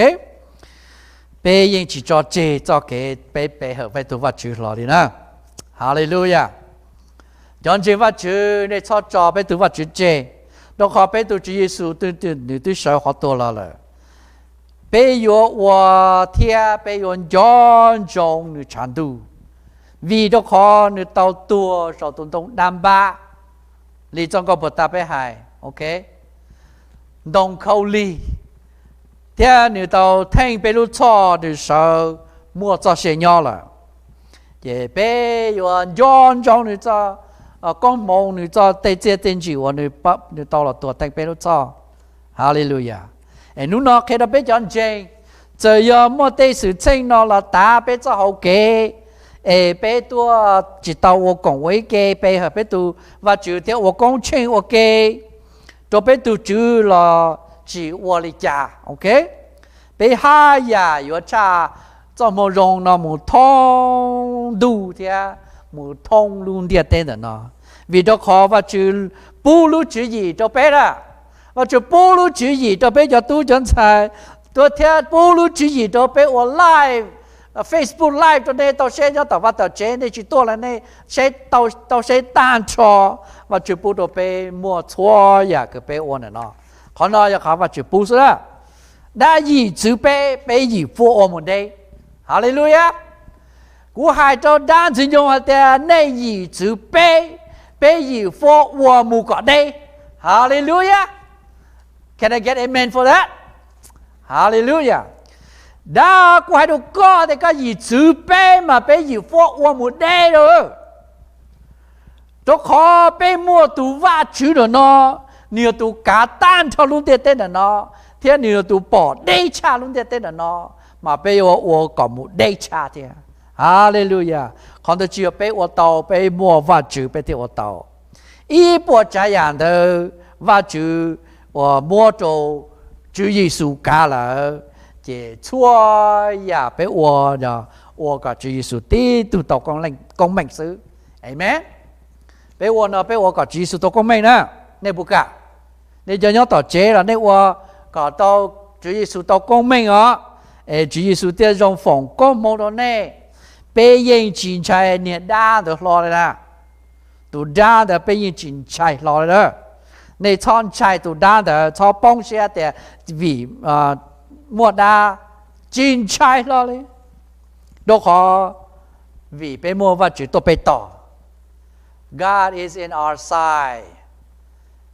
Peb yeej tsis tso tseg txoj kev peb pe hawm peb tus Vajtswv hlo li na. Hallelujah. Cov ntseeg Vajtswv, nej txhob tso peb tus Vajtswv tseg, rau qhov peb tus Tswv Yexus twb, nws twb sawv qhov tuag los lawm. Peb yuav ua thiab peb yuav nco ntsoov nws tshav ntuj, vim rau qhov nws tau tuag saum tus ntoo dab npab li txoj nkauj puag ta peb hais, ok, ntoo khaub lig, thiab nws tau theej peb lub txhoj, nws sawv muaj txoj sia nyob lawm. Ces peb yuav nco ntsoov nws txoj koob hmoov, nws txoj tej txiaj tej ntsim uas nws tau los tuag theej peb lub txhoj. Hallelujah. Es hnub no qhia rau peb cov ntseeg, txawm yog muaj tej xwm txheej no los tav peb txoj hau kev, es peb tuaj tsis tau ua koom ua ib ke pe hawm peb tus Vajtswv thiab ua koob tsheej ua ke rau peb tus Tswv los tsis ua li cas, ok. Peb haj yam yuav tshaj txoj hmoo zoo no mus thoob ntuj thiab mus thoob lub ntiaj teb ntawm no, vim rau qhov Vajtswv pub lub tswv yim rau peb na. Vajtswv pub lub tswv yim rau peb cov tub cov ntxhais, tuaj thiab pub lub tswv yim rau peb ua live, Facebook live rau nej tau saib nyob tom vaj tom tsev, nej tsis tuaj los nej saib tau, tau saib tag nrho. Vajtswv pub rau peb muaj txhua yam kws peb ua ntawm no. Qhov no yog qhov Vajtswv pub xwb na. Dab yim txwv peb, peb yim fuab ua mus deb. Hallelujah. Kuv hais rau dab ntxwg nyoog hais tias nej yim txwv peb, peb yim fuab ua mus kom deb. Hallelujah. Can I get amen for that? Hallelujah. Dab, kuv hais rau koj tias koj yim txwv peb mas peb yim fuab ua mus deb lawm. Rau qhov peb muaj tus Vajtswv ntawm no, nws yog tus kav tag nrho lub ntiaj teb ntawm no, thiab nws yog tus pom deb tshaj lub ntiaj teb ntawm no, mas peb yuav ua kom mus deb tshaj thiab. Hallelujah. Qhov ntawd tsis yog peb ua tau, peb muaj Vajtswv peb thiaj ua tau. Ib puas tsav yam ntawd Vajtswv uas muab rau Tswv Yexus kav lawm, Ces txhua yam peb ua, ua kom Tswv Yexus tib tug tau koob meej xwb. Amees. Peb ua no peb ua kom Tswv Yexus tau koob meej na. Nej puas kam? Nej cov nyob tom tsev los nej ua kom tau, Tswv Yexus tau koob meej os. Es Tswv Yexus thiaj zoo foom koob hmoov rau nej. Peb yeej tsis ntshai niag dab ntawd hlo li na. Tus dab ntawd peb yeej tsis ntshai hlo li na. Nej txhob ntshai tus dab ntawd, txhob poob siab tias vim muaj dab, tsis ntshai hlo li. Rau qhov vim peb muaj Vajtswv tuaj peb tos. God is in our side.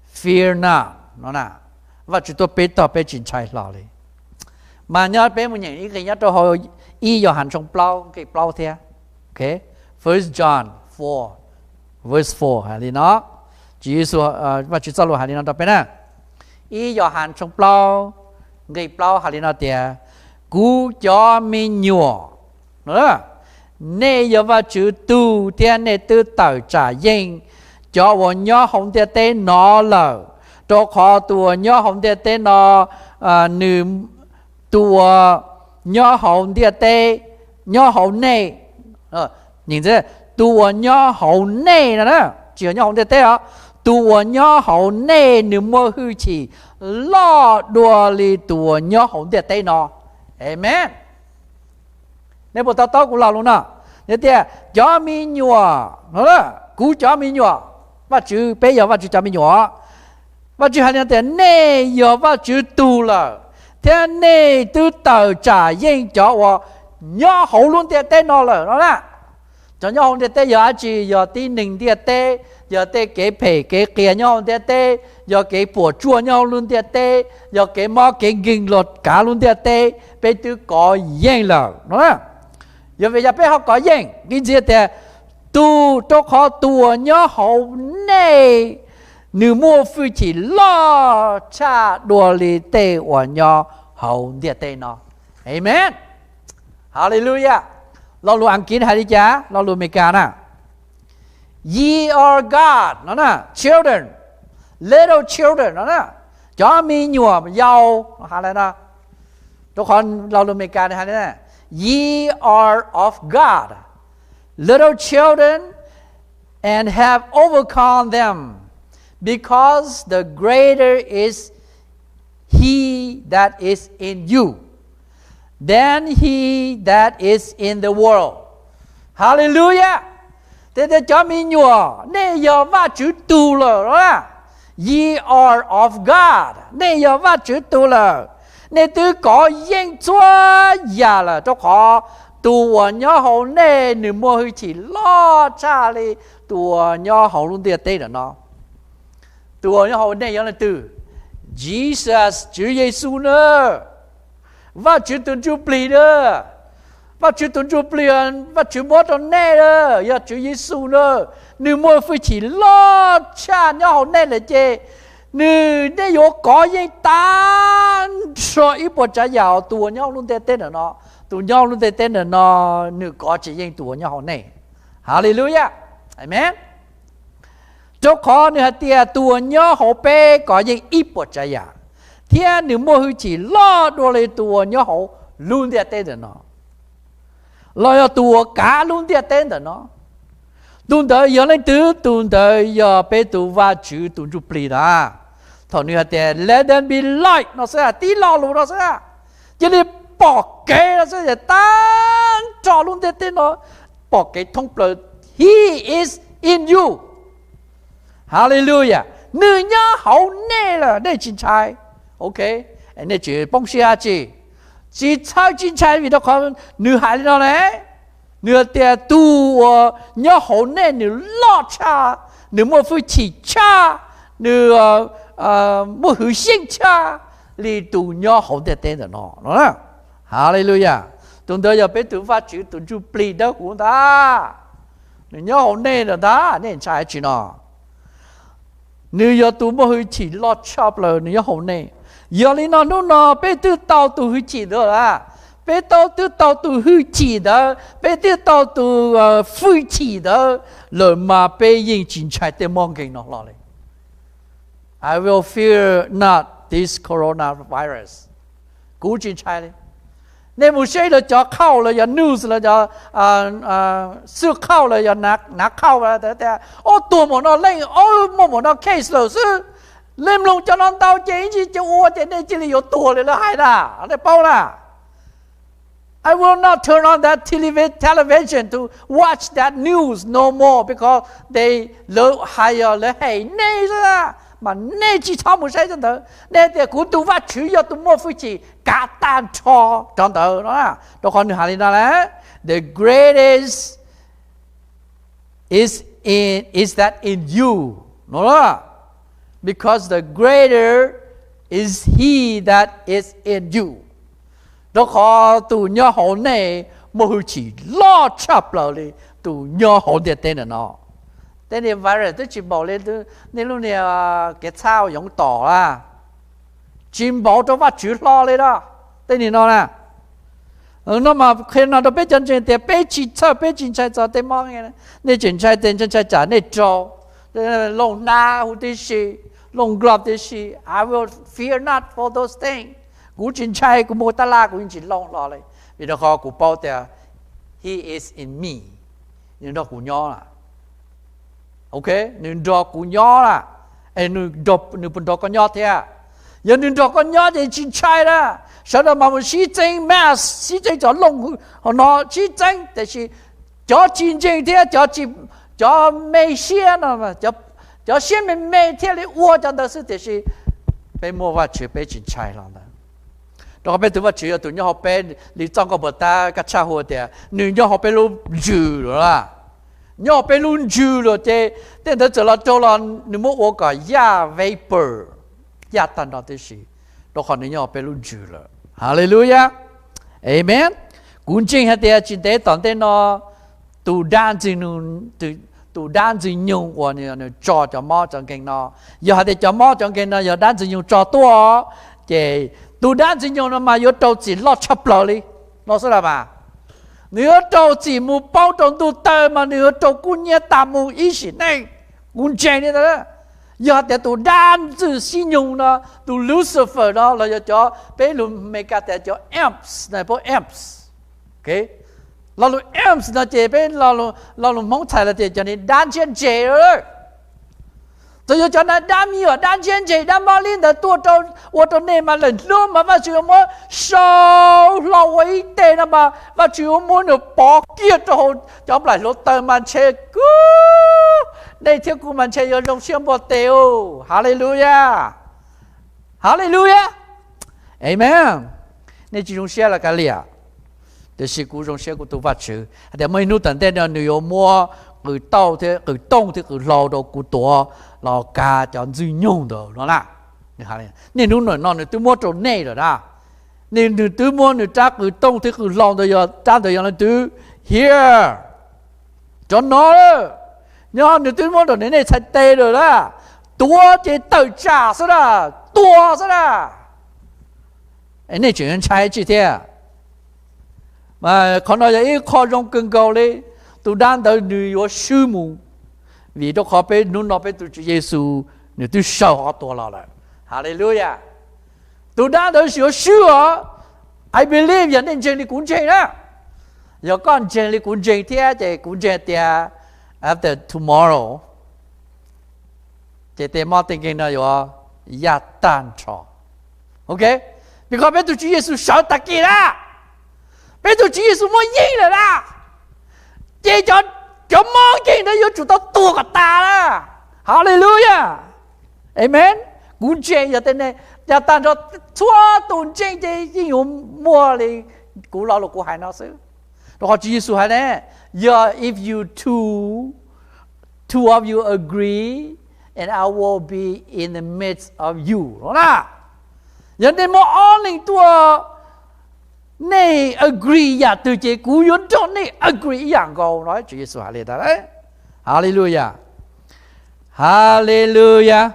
Fear not no. Vajtswv tuaj peb tog, peb tsis ntshai hlo li. Mas nyob peb mus nyeem ib nqe nyob rau hauv ib Yauhas tshooj plaub nqe plaub thiab. First John four, verse four hais li no. Tswv Yexus, Vajtswv txoj lus hais li no rau peb na. Ib Yauhas tshooj plaub nqe plaub hais li no tias, kuv cov me nyuam, nej yog Vajtswv tug thiab nej twb tawm tsam yeej cov uas nyob hauv ntiaj teb no lawm, rau qhov tus uas nyob hauv ntiaj teb no, nws, tus uas nyob hauv ntiaj teb, nyob hauv nej, tus uas nyob hauv nej no na, tsis yog nyob hauv ntiaj teb os, tus uas nyob hauv nej nws muaj hwj chim loj dua li tus uas nyob hauv ntiaj teb no. Amees. Nej puas to taub kuv lo lus no? Nws tias cov me nyuam, kuv cov me nyuam, Vajtswv, peb yog Vajtswv cov me nyuam. Vajtswv hais li no tias nej yog Vajtswv tug lawm, thiab nej twb tawm tsam yeej cov uas nyob hauv lub ntiaj teb no lawm no na. Cov nyob hauv ntiaj teb yog dab tsi? Yog tib neeg ntiaj teb, yog tej kev phem kev qias nyob hauv ntiaj teb, yog kev puas tsuaj nyob hauv lub ntiaj teb, yog kev mob kev nkeeg los kav lub ntiaj teb, peb twb kov yeej lawm no. Yog vim yog peb ho kov yeej, nqi ntxiv tias, tus, rau qhov tus uas nyob hauv nej, nws muaj hwj chim loj tshaj dua li tej uas nyob hauv ntiaj teb no. Amees. Hallelujah. Lo lus Askiv hais li cas? Lo lus Amelikas na, ye are God no na, children, little children no na, cov me nyuam yaus hais li no. Rau qhov lo lus Amelikas hais li, ye are of God, little children, and have overcome them, because the greater is he that is in you than he that is in the world. Hallelujah. Tias tias cov me nyuam, nej yog Vajtswv tug lawm. Ye are of God, nej yog Vajtswv tug lawm. Nej twb kov yeej txhua yam lawm, rau qhov tus uas nyob hauv nej nws muaj hwj chim loj tshaj li tus uas nyob hauv lub ntiaj teb ntawm no. Tus uas nyob hauv nej yog leej twg? Jesus, Tswv Yexus na. Vajtswv tus Ntsuj Plig na. Vajtswv tus Ntsuj Plig, Vajtswv muab rau nej na, yog Tswv Yexus na. Nws muaj hwj chim loj tshaj nyob hauv nej lawm ces nws, nej yuav kov yeej tag nrho ib puas tsav yam uas tus uas nyob hauv lub ntiaj teb ntawm no, tus nyob hauv lub ntiaj teb ntawm no, nws kov tsis yeej tus uas nyob hauv nej. Hallelujah. Amees. Rau qhov nws hais tias tus uas nyob hauv peb kov yeej ib puas tsav yam, thiab nws muaj hwj chim loj dua li tus uas nyob hauv lub ntiaj teb ntawm no, los yog tus uas kav lub ntiaj teb ntawm no. Tus ntawd yog leej twg? Tus ntawd yog peb tus Vajtswv tus Ntsuj Plig ntag. Thaum nws hais tias let there be light no xwb, tib lo lus no xwb, cia li pom kev no xwb, tag nrho lub ntiaj teb no pom kev thoob plaws. He is in you. Hallelujah. Nws nyob hauv nej lawm, nej tsis ntshai. Ok, nej tsis poob siab dab tsi? Tsis txhawj tsis ntshai vim rau qhov nws hais li no ne. Nws tias tus uas nyob hauv nej nws loj tshaj, nws muaj hwj chim tshaj, nws muaj hwj xyeej tshaj li tus nyob hauv ntiaj teb ntawm no. Hallelujah. Tus ntawd yog peb tus Vajtswv tus Ntsuj Plig Dawb Huv ntag. Nws nyob hauv nej ntag, nej ntshai dab tsi no? Nws yog tus muaj hwj chim loj tshaj plaws, nws nyob hauv nej. Yog li no hnub no peb twb tau tus hwj chim ntawd lawm. Peb tau, twb tau tus hwj chim ntawd, peb twb tau tus hwj chim ntawd lawm mas peb yeej tsis ntshai tej mob nkeeg no hlo li. I will fear not this coronavirus. Kuv tsis ntshai li. Nej mus saib lawv cov khauj, lawv yog news, lawv cov xwb khauj, lawv yog nav khauj tias, ob, tuag mus no leej, ob, muaj mus no case lawm xwb. Nej mloog cov no ntau ces ib ntsis cov ua ces nej cia li yuav tuag li lawv hais na. Nej paub na, I will not turn on that tele- television to watch that news no more because they, lawv hais, yog lawv hem nej xwb, mas nej tsis txhob mus saib cov ntawd. Nej tias kuv tus Vajtswv yog tus muaj hwj chim kav tag nrho cov ntawd no. Rau qhov nws hais li no lawm, the greatest is in, is that in you no, because the greater is he that is in you. Rau qhov tus nyob hauv nej muaj hwj chim loj tshaj plaws li tus nyob hauv ntiaj teb ntawm no. Tej niag virus twb tsis npaum li nej lub niag kev txhaj yoov tom la, tsis npaum rau Vajtswv hlo li na. Tej niag no na, no mas qhia no rau peb cov ntseeg tias peb tsis txhawj, peb tsis ntshai txog tej mob, nej tseem ntshai tes ntshai tsam nej raug looj hnab huv tib si, looj nkloj tib si. I will fear not for those things. Kuv tsis ntshai, kuv mus tab laj kuv yeej tsis looj hlo li, vim rau qhov kuv paub tias he is in me, nws nrog kuv nyob. Ok, nws nrog kuv nyob na, es nws nrog koj nyob thiab. Yog nws nrog koj nyob ces tsis ntshai na. Sawv daws mas mus sib txeeb mask, sib txeeb cov looj no sib txeeb, tiam sis cov tsis ntseeg thiab cov me siab no, cov siab me me thiaj li ua cov ntawd xwb, tiam sis peb muaj Vajtswv peb tsis ntshai hlo ntawd. Rau qhov peb tus Vajtswv yog tus nyob hauv peb li txoj nkauj puas tab kaj tshaj hu tias nws nyob hauv peb lub ntsws lawm la. Nyob hauv peb lub ntsws lawm ces tej ntawd txawm los raug los nws muab ua kom yaj vapor, yaj tag nrho tib si, rau qhov nws nyob hauv peb lub ntsws lawm. Hallelujah. Amen. Kuv ntseeg hais tias tsis ntev tom ntej no tus dab ntxwg nyoog, tus dab ntxwg nyoog uas nws tso cov mob cov nkeeg no, yog hais tias cov mob cov nkeeg no yog dab ntxwg nyoog tso tuaj, ces tus dab ntxwg nyoog no mas yuav raug txim loj tshaj plaws li no xwb las mas. Nws yuav raug txim mus paub rau ntuj tawg mas nws yuav raug kub hnyiab tas mus ib sim neej. Kuv ntseeg li ntawd. Yog tias tus dab ntxwg nyoog no, tus Lucifer no los yog cov peb lus Amelikas tias cov imps, pab imps, lo lus imps no ces peb lo lus Hmoob txhais los tias cov niag dab ntsiab ntse. Txawm yog cov dab me nyuam, dab ntsiab ntse, dab mob li ntawd tuaj rau, ua rau nej mas lawm hnub mas Vajtswv yuav muab sau hlo ua ib teg no mas Vajtswv yuav muab nws pov kiag rau hauv cov nplaim hluav taws mas ntshe kuv, nej thiab kuv mas ntshe yuav zoo siab npua tes. Hallelujah. Hallelujah. Amen. Nej tsis zoo siab los kav liam, tiam sis kuv zoo siab kuv tus Vajtswv hais tias muaj ib hnub tom ntej no nws yuav muab qws tauj thiab qws tooj thiab qws hlau rau kuv tuav los kav cov ntxwg nyoog ntawd no na. Niaj hnub no nws twb muab rau nej lawm na. Nws twb muab nws rab qws tooj thiab qws hlau ntawd, yog rab ntawd yog leej twg? Here. Cov no lawm, nyob nws twb muab rau nej txhais tes lawm na. Tuav ces tawm tsam xwb na, tuag xwb na. Nej tseem ntshai tsi thiab? Qhov no yog ib qho zoo kawg nkaus li. Tus dab ntawd nws yuav swb mus, vim rau qhov peb hnub no peb tus Tswv Yexus nws twb sau hov tuag los lawm. Hallelujah. Tus dab ntawd yuav swb os. I believe yog nej ntseeg li kuv ntseeg na. Yog koj ntseeg li kuv ntseeg thiab ces kuv ntseeg tias after tomorrow ces tej mob tej nkeeg no yuav yaj tag nrho. Ok, vim qhov peb tus Tswv Yexus sawv tag kis lawm, peb tus Tswv Yexus muaj yeej lawm na, ces cov mob nkeeg ntawd yuav tsum tau tuag kom tas na. Hallelujah. Amen. Kuv ntseeg yog tej neeg, yog tag nrho txhua tus ntseeg ces yeej yuav muaj li kuv lo lus kuv hais no xwb. Rau qhov Tswv Yexus hais ne, yog if you two, two of you agree, and I will be in the midst of you no na. Yog nej muaj ob leeg tuaj, nej agree yam twg ces kuv yuav nrog nej agree ib yam nkaus no. Tswv Yexus hais li ntawd. Hallelujah. Hallelujah.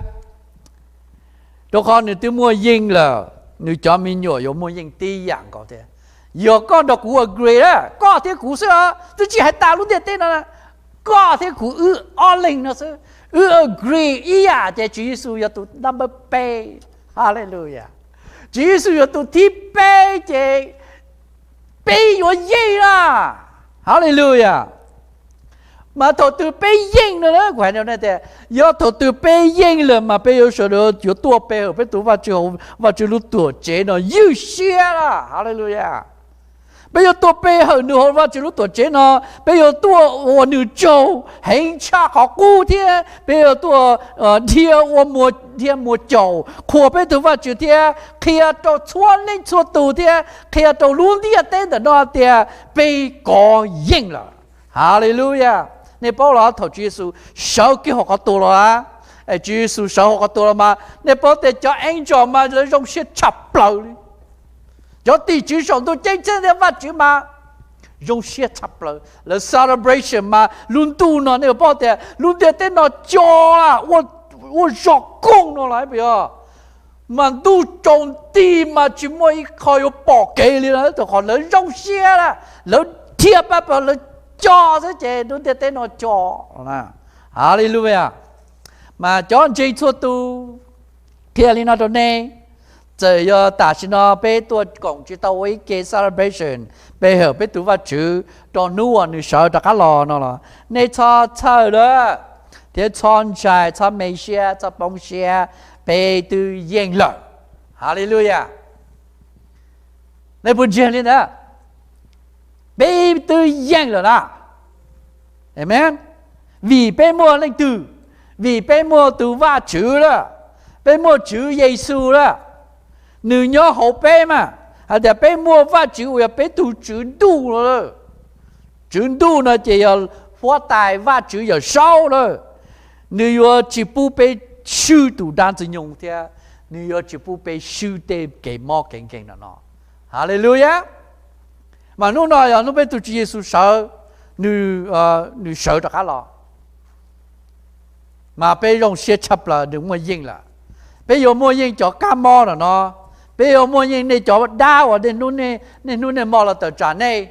Rau qhov nws twb muaj yeej lawm, nws cov me nyuam yuav muaj yeej tib yam nkaus thiab. Yog koj nrog kuv agree na, koj thiab kuv xwb os, twb tsis hais tas lub ntiaj teb no, koj thiab kuv wb ob leeg no xwb, wb agree ib yam ces Tswv Yexus yog tus number peb. Hallelujah. Tswv Yexus yog tus thib peb ces peb yuav yeej na. Haleluya. Mas thaum twg peb yeej no na, kuv hais tias yog thaum twg peb yeej lawm mas peb yuav sawv daws yuav tuaj pe hawm peb tus Vajtswv hauv Vajtswv lub tuam tsev no ywj siab na. Haleluya. Peb yuav tuaj pe hawm nws hauv Vajtswv lub tuam tsev no, peb yuav tuaj ua nws tsaug heev tshaj qhov qub thiab peb yuav tuaj dhia ua muag, dhia muag caum qhuas peb tus Vajtswv thiab qhia rau txhua leej txhua tus thiab qhia rau lub ntiaj teb ntawm no tias peb kov yeej lawm. Haleluya. Nej paub los thaum Tswv Yexus sawv kiag hauv qhov tuag los, Tswv Yexus sawv hauv qhov tuag los mas nej paub tias cov angel mas lawv zoo siab tshaj plaws li. Cov tim tswv saum ntuj ceeb tsheej thiab Vajtswv mas zoo siab tshaj plaws, lawv celebration mas lub ntuj no nej paub tias lub ntiaj teb no co, ua zog kooj no los puas yog, mas ntuj tsaus nti mas tsis muaj ib qho yuav pom kev li, rau qhov lawv zoo siab, lawv dhia pab pawg lawv co xwb ces lub ntiaj teb no co. Haleluya. Mas cov ntseeg txhua tus, qhia li no rau nej, txawm yog tam sim no peb tuaj koom tsis tau ua ib ke celebration pe hawm peb tus Vajtswv rau hnub uas nws sawv rov qab los no los nej txhob txhawj lawm thiab txhob ntshai, txhob me siab, txhob poob siab, peb twb yeej lawm. Haleluya. Nej puas ntseeg li ntawd? Peb twb yeej lawm na. Amen. Vim peb muaj leej twg? Vim peb muaj tus Vajtswv lawm, peb muaj Tswv Yexus lawm, nws nyob hauv peb mas. Hais tias peb muaj Vajtswv uas yog peb tus Tswv Ntuj lawm. Tswv Ntuj no ces yog huab tais Vajtswv Yawmsaub lawm. Nws yuav tsis pub peb swb tus dab ntxwg nyoog thiab nws yuav tsis pub peb swb tej kev mob kev nkeeg no no. Haleluya. Mas hnub no yog hnub peb tus Tswv Yexus sawv, nws sawv rov qab los, mas peb zoo siab tshaj plaws nws muaj yeej lawm. Peb yuav muaj yeej cov kab mob no no, peb yuav muaj yeej nej cov dab uas niaj hnub niaj hmo los tawm tsam nej.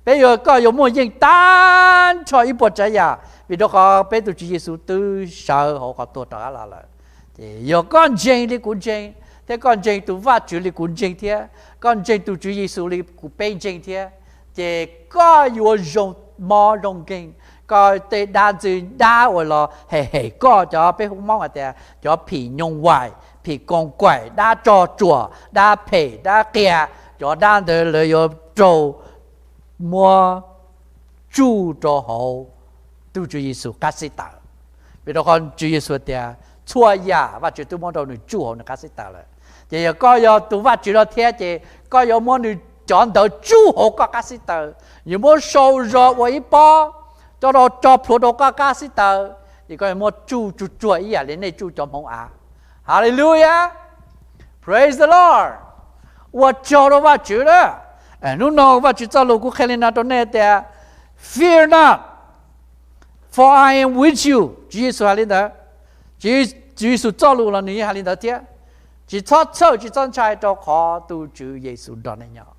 Peb yuav, koj yuav muaj yeej tag nrho ib puas tsav yam vim rau qhov peb tus Tswv Yexus twb sawv hauv qhov tuag rov qab los lawm. Ces yog koj ntseeg li kuv ntseeg thiab koj ntseeg tus Vajtswv li kuv ntseeg thiab koj ntseeg tus Tswv Yexus li kuv peb ntseeg thiab, ces koj yuav zoo mob zoo nkeeg. Koj tej dab ntxwg dab uas los hem hem koj, cov peb hu Hmoob hais tias cov phim nyoo vais, phim koos kaim, dab tsog tsuam, dab phem dab qias, cov dab ntawd lawv yuav raug muab tsuj rau hauv tus Tswv Yexus qab xib taws. Vim rau qhov Tswv Yexus tias txhua yam Vajtswv twb muab rau nws tsuj hauv nws qab xib taws lawm. Ces yog koj yog tus Vajtswv no thiab ces koj yuav muab nws cov ntawd tsuj hauv koj qab xib taws, yuav muab sau zog ua ib pob coj rau tso plhuav rau koj qab xib taws, ces koj yuav muab tsuj tsuag tsuag ib yam li nej tsuj cov hmoov av. Haleluya. Praise the Lord. Ua tsaug rau Vajtswv na. Hnub no Vajtswv txoj lus kuv qhia li no rau nej tias, Fear not, for I am with you. Tswv Yexus hais li ntawd. Tswv Yexus txoj lus los nws yeej hais li ntawd thiab. Tsis txhob txhawj tsis txhob ntshai rau qhov tus Tswv Yexus nrog nej nyob.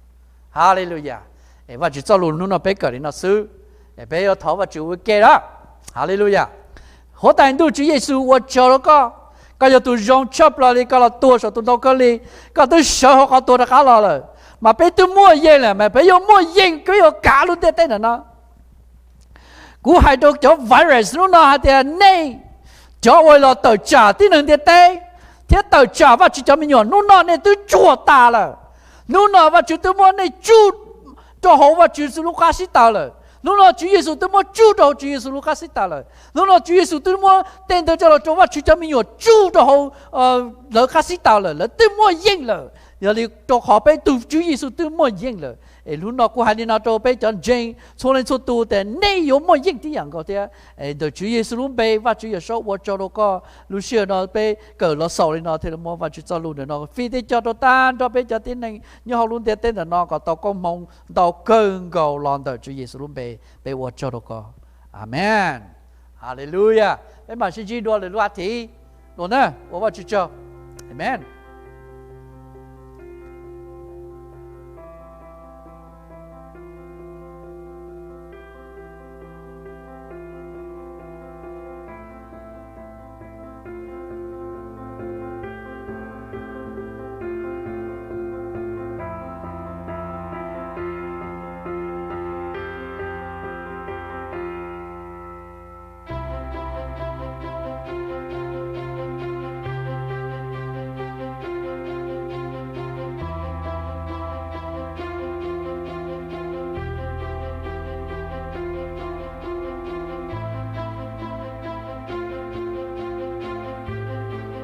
Haleluya. Vajtswv txoj lus hnub no peb kawm li no xwb, peb yuav thov Vajtswv ua ke na. Haleluya. Huab tais ntuj Tswv Yexus ua tsaug rau koj. Koj yog tus zoo tshaj plaws li koj los tuag saum tus ntoo khaub lig, koj twb sawv hauv qhov tuag rov qab los lawm, mas peb twb muaj yeej lawm mas peb yuav muaj yeej, peb yuav kav lub ntiaj teb ntawm no. Kuv hais rau cov virus hnub no hais tias nej cov uas los tawm tsam tib neeg ntiaj teb thiab tawm tsam Vajtswv cov me nyuam, hnub no nej twb tsuag tas lawm. Hnub no Vajtswv twb muab nej tsuj rau hauv Vajtswv lub qab xib taws lawm. Hnub no Tswv Yexus twb muab tsuj rau hauv Tswv Yexus lub qab xib taws lawm. Hnub no Tswv Yexus twb muab tej ntawd coj los rau Vajtswv cov me nyuam tsuj rau hauv lawv qab xib taws lawm, lawv twb muaj yeej lawm. Yog li rau qhov peb tus Tswv Yexus twb muaj yeej lawm, es hnub no kuv hais li no rau peb cov ntseeg txhua leej txhua tus tias nej yuav muaj yeej tib yam nkaus thiab. Ntawm Tswv Yexus lub npe, Vajtswv Yawmsaub ua tsaug rau koj. Lub sij hawm no peb kawm los xaus li no thiaj li muab Vajtswv txoj lus ntawm no fij thiab cog rau tag nrho peb cov tib neeg nyob hauv lub ntiaj teb ntawm no kom tau koob hmoov ntau kawg nkaus los ntawm Tswv Yexus lub npe. Peb ua tsaug rau koj. Amees. Haleluya. Peb mam sib ntsib dua lwm lub as thiv dua na. Ua Vajtswv tsaug. Amees.